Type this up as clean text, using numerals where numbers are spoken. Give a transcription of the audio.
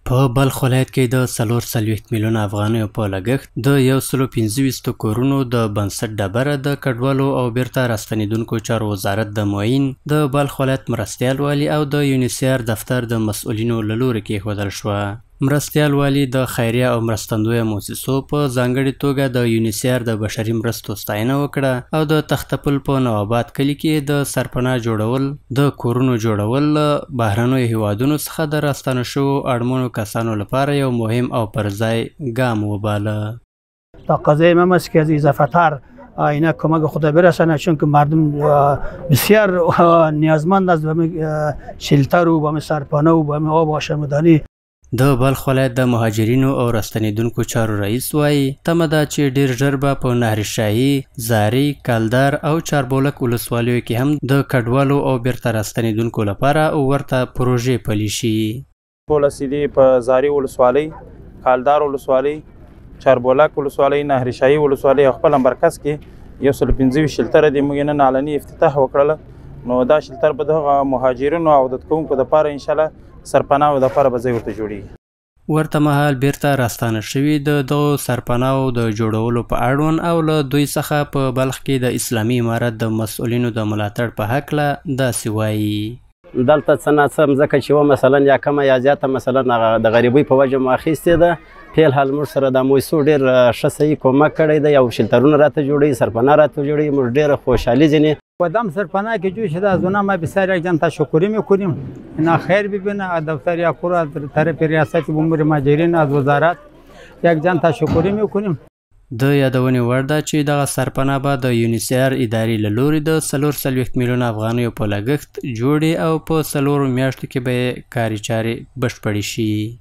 په بلخ ولایت کې د 44 میلیونه افغانیو په لګښت د 125 کورونو د بنسټ ډبره د کډوالو او بیرته راستنېدونکو چارو وزارت د معین، د بلخ ولایت مرستیال والي او د یونیسیار دفتر د مسؤلینو له لوري کېښودل شوه. مرستیال والي د خیریه او مرستندویه موسسو په ځانګړې توګه د یونیسیار د بشري مرستو ستاینه وکړه او د تخته پل په نواباد کلي کې د سرپناه جوړول، د کورونو جوړول له بهرنیو هیوادونو څخه د راستانو شوو اړمنو کسانو لپاره یو مهم او پر ځای ګام وباله. تقاضای من است که از اضافه اینا کمک خود برسانه، چون که مردم بسیار نیازمند است به شلتر و به سرپناه و به آب آشامیدنی. د بلخ ولایت د مهاجرینو او راستنېدونکو چارو رئیس وایي، تمه ده چې ډېر ژر به په نهر شاهي، زاري، کلدار او چاربولک ولسوالیو کې هم د کډوالو او بیرته راستنېدونکو لپاره ورته پروژې پلي شي. ټوله سیدې په زاري ولسوالۍ، کالدار ولسوالۍ، چاربولک ولسوالۍ، نهر شاهي ولسوالۍ او خپل مرکز کې 125 شلتره دي. موږ نن علني افتتاح وکړله، نو دا شلتر به د هغه مهاجرینو او عودت کوونکو دپاره انشاءالله سرپناو دپاره به ځای ورته جوړېږي. ورته مهال بیرته راستانه شوي د دغو سرپناو د جوړولو په اړوند او له دوی څخه په بلخ کې د اسلامي امارت د مسؤلینو د ملاتړ په هکله داسې وایي. دلته څه ناڅه مځکه چې وه مثلا یا کمه یا زیاته، مثلا هغه د غریبۍ په وجه مو اخیستې ده. فعل حال موږ سره د موسسو ډېر ښه صحیح کومک کړی دی او شلترونه راته جوړوي، سرپناه راته جوړوي، موږ ډېره خوشحالي ځینې. کدام سرپناه که جوړ شده از اونا ما بسیار یک جان تشکری میکنیم، اینا خیر ببینه. از دفتر یاکور، از طرف ریاست امور مهاجرین، از وزارت یک جان تشکری میکنیم. د یادونې وړ ده چې دغه سرپناه به د یونیسیار ادارې له لوري د 44 میلیونه افغانیو په لګښت جوړې او په 4 میاشتو کې به یې کاري چارې بشپړې شي.